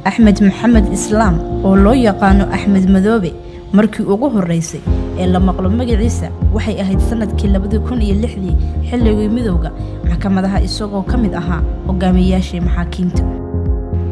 Axmed Maxamed Islaam, oo loo yaqaano Axmed Madoobe, markii ugu horreysay ee la maqlo magaciisa waxay ahayd sanadkii 2006-dii, xilligii midowga maxkamadaha, isagoo ka mid ahaa hogaamiyeyaashii maxaakiimta.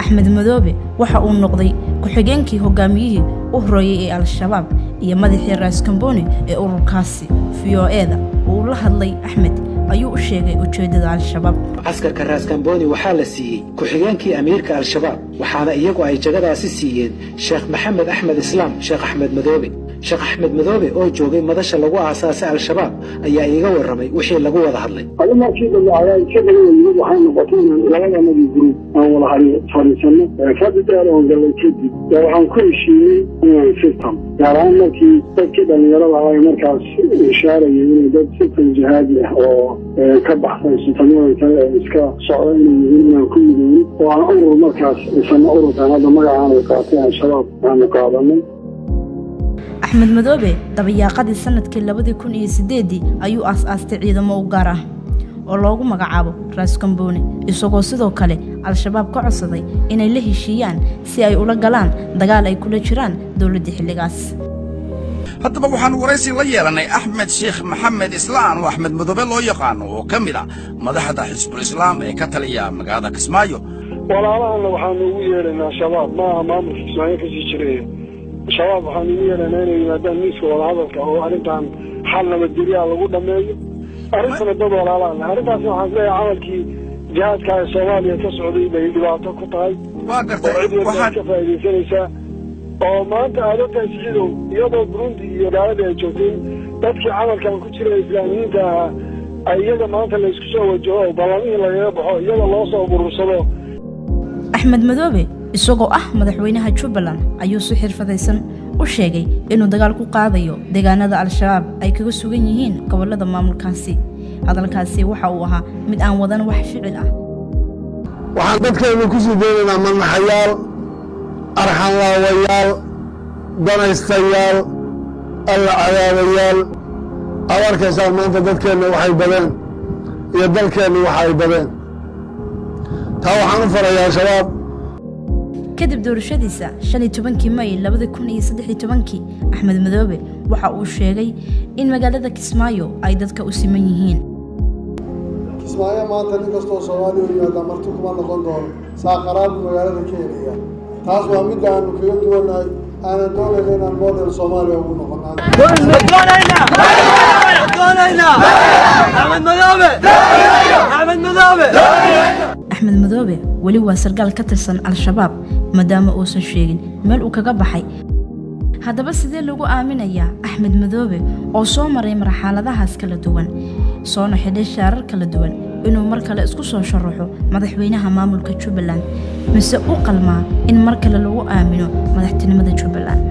Axmed Madoobe waxa uu noqday ku-xigeenkii hogaamiyihii u horeeyey ee Al-Shabaab iyo madaxii Raaskamboni ee ururkaasi. VOA-da uu la hadlay Axmed ayuu u sheegay ujeeddada Al-Shabaab. Caskarka Raaskamboni waxaa la siiyey ku-xigeenkii amiirka Al-Shabaab, waxaana iyagu ay jagadaasi siiyeen Sheekh Maxamed Axmed Islaam, Sheekh Axmed Madoobe. Sheekh Axmed Madoobe oo joogay madasha lagu aasaasay Al-Shabaab ayaa iiga warramay wixii lagu wada hadlay. Adi markii dambe cadaadisyo badan yimid, waxay noqotay inaan labadanadii group aan wada fadhiisano. Fadhi dheer oon gallay kadib, waxaan ku heshiinay inaan system, gaar ahaan markii dadkii dhallinyarada ahaa ee markaas ishaarayay inay dad system jihaadi ah oo ka baxsan systemyadan kale ee iska socda inay yihiin, inaan ku midowno oo aan urur markaas dhisano. Ururkan hadda magacaan ay qaatay, Al-Shabaab, aanu qaadanay. Axmed Madoobe dabayaaqadii sanadkii 2008-dii ayuu aas-aastay ciidamo u gaar ah oo loogu magacaabo Raaskamboni, isagoo sidoo kale Al-Shabaab ka codsaday inay la heshiiyaan si ay ula galaan dagaal ay kula jiraan dowladdii xilligaas. Haddaba waxaannu waraysi la yeelannay Axmed Sheekh Maxamed Islaan, oo Axmed Madoobe loo yaqaano, oo ka mid ah madaxda Xisbul Islaam ee ka taliya magaalada Kismaayo. Walaalahana waxaanu ugu yeedhaynaa, Shabaab maaha maamulka Kismaayo kasii jiraya, Shabaab waxaanu ugu yeedhaynaa inay yimaadaan miiska wadahadalka oo arrintan xal nabadgelyaa lagu dhameeyo. Arrintana dad walaalahana, arrintaasna waxaan isleeyahay camalkii jihaadka ee Soomaaliya ka socday bay dhibaato ku tahay. Waa gartay. Oo cid walba waxaan ka faa'iidaysanaysaa oo maanta aad ogtahay, Siciidow, iyadoo Burundi iyo gaaladii ay joogtay, dadkii camalkan ku jira Islaamiyiinta ahaa ay iyaga maanta laysku soo wajaho oo ballamihii lagaga baxo, iyaga loo soo urursado. Axmed Madoobe isagoo ah madaxweynaha Jubbaland ayuu si xirfadaysan u sheegay inuu dagaal ku qaadayo deegaanada Al-Shabaab ay kaga sugan yihiin gobollada maamulkaasi. Hadalkaasi waxa uu ahaa mid aan wadan wax ficil ah. Waxaan dadkeenu ku sii daynaynaa manaxayaal, arxanlaawayaal, danaystayaal, alla cadaabayaal. Aad arkaysaan maanta dadkeenna waxay badeen iyo dalkeennu waxa ay badeen. Taa waxaan u farayaa Al-Shabaab. Kadib doorashadiisa 15-kii May 2013-kii, Axmed Madoobe waxa uu sheegay in magaalada Kismaayo ay dadka u siman yihiin. Kismaayo maanta nin kastoo Soomaaliya u yimaadaa marti kuma noqon doono, saa qaraarbu magaalada ka helaya. Taas waa midda aanu kaga duwannahay, aanan doonayna inaan model Soomaaliya ugu noqon. Axmed Madoobe, Axmed Madoobe. Axmed Madoobe weli waa sarkaal ka tirsan Al-Shabaab, maadaama uusan sheegin meel uu kaga baxay. Haddaba sidee lagu aaminayaa Axmed Madoobe, oo soo maray marxaladahaas kala duwan, soona xidhay shaarar kala duwan, inuu mar kale isku soo sharaxo madaxweynaha maamulka Jubbaland, mise u qalmaa in mar kale lagu aamino madaxtinimada Jubbaland?